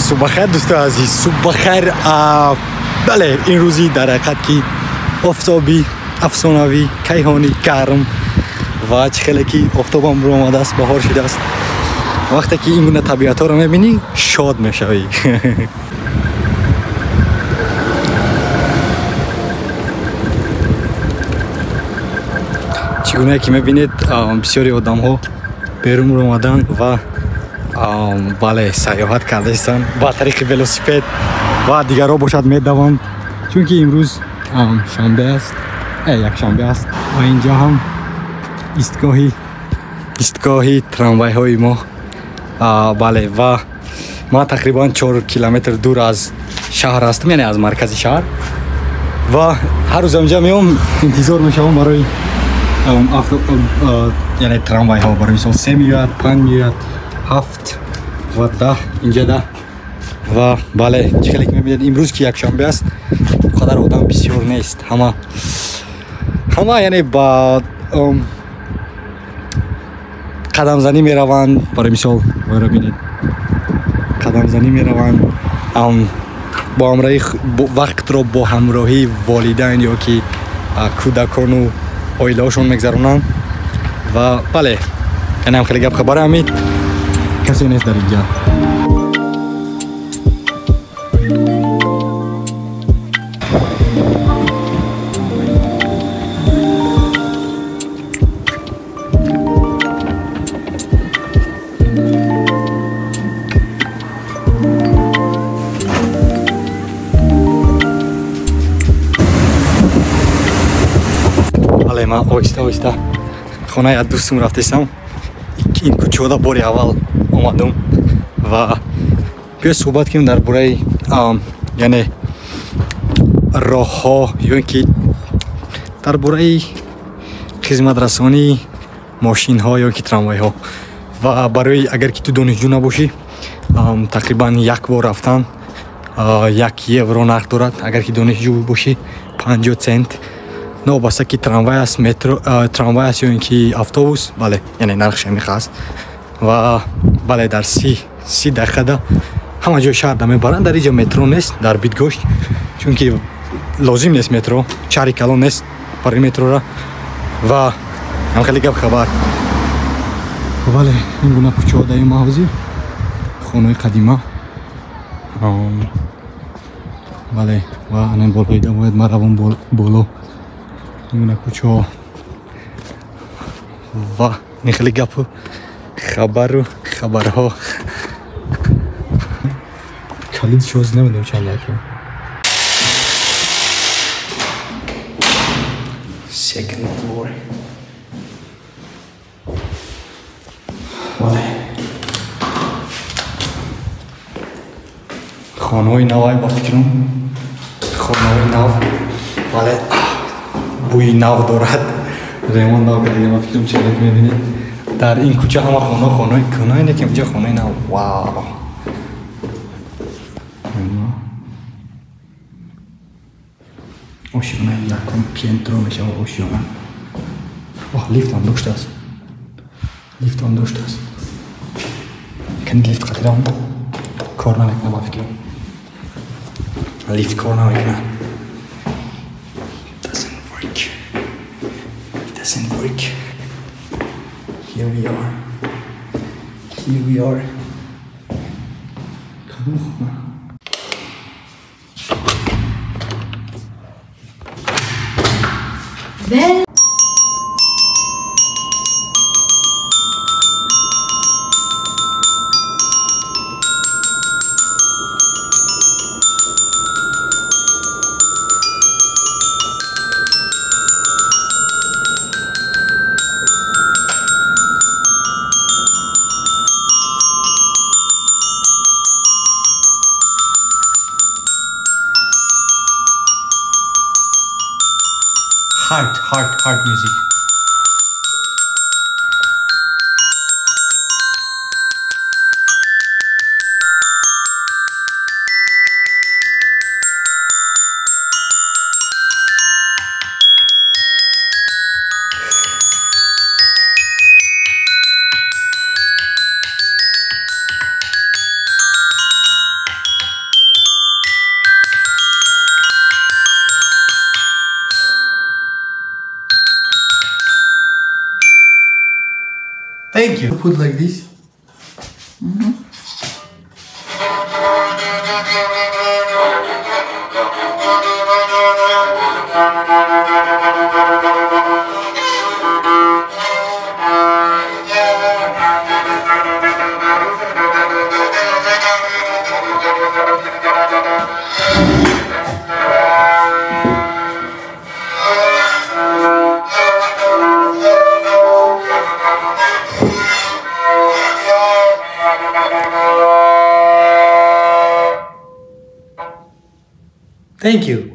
Субҳ бахайр, дӯстои азиз, субҳ бахайр. Бале, ин рӯзи дар ҳақиқат ки офтобӣ, афсонавӣ, кайҳонӣ, гарм ва чӣ хеле ки офтобам омадааст, баҳор шудааст. Вақте ки ин гуна табиатҳоро мебинӣ, шод мешавӣ. Чӣ гунае ки мебинед, бисёри одамҳо берун омаданд ва бале, сайёҳат кардаистанд ба тариқи велосипед ва дигарҳо бошад медаванд, чунки имрӯз шанбе аст, якшанбе аст ва инҷо ҳам истгоҳи трамвайҳои мо. Бале, ва ман тақрибан 4 километр дур аз шаҳр ҳастам, яъне аз маркази шаҳр, ва ҳар рӯз инҷа меом, интизор мешавам барои яъне трамвайҳо. Барои мисол 3 меояд, 5 меояд, 7 ва 10, инҷа 10. Ва бале, чӣ хеле ки мебинед, имрӯз ки якшанбе аст, он қадар одам бисёр нест. Ҳама яъне ба қадамзанӣ мераванд. Барои мисол вайро бинед, қадамзанӣ мераванд, бо ҳамроҳи вақтро бо ҳамроҳии волидайн ё ки кӯдакону оилаҳошон мегзаронанд. Ва бале, яъне ҳам хеле гап хабар ҳамид, касе нест дар инҷа. Бале, ман оҳиста оҳиста хонаи аз дӯстум рафтесам. Ин кӯчаода бори аввал омадум ва биё суҳбат кунем дар бораи яъне роҳҳо ё ин ки дар бораи хизматрасонии мошинҳо ё ки трамвайҳо. Ва барои агар ки ту донишҷӯ набошӣ, тақрибан як бор рафтан 1 евро нарх дорад. Агар ки донишҷӯ бошӣ, 50 цент. Новобаста ки трамвай аст, метро, трамвай аст ё ин ки автобус, бале, яъне нархш ҳамиқа аст. Ва бале, дар 30 дақиқада ҳама ҷои шаҳрда мебаранд. Дар инҷа метро нест, дар Бидгошт, чунки лозим нест метро, шаҳри калон нест барои метрора. Ва ҳам хеле гап хабар. Бале, ин гуна кӯчаҳо дар ин мавзеъ, хонаҳои қадима. Бале, ва анин болоида бояд ман равам боло. Ин гуна кӯчаҳо ва ин хеле гапу хабару хабарҳо. Калид шоз намедонам чанд дақиқа. Second floor. Бале, хонаҳои навай, ба фикрам хонаҳои нав. Бале, бӯи нав дорад, ремон нав кардагӣ, ба фикрам. Чӣ мебинед, дар ин кӯча ҳама хона хонаҳои кӯҳна, ки инҷа хонаи нав. Вау, ошёнаи якум пентро мешава ошёна. Оҳ, лифтам доштааст, лифтам доштааст. Кани лифт қатирам кор намекунад, ба фикрам лифт кор намекунад. Doesn't work. It doesn't work. Here we are. Here we are. Кадом хона? Bell. Hard, hard, hard music. Thank you. Put like this. Thank you.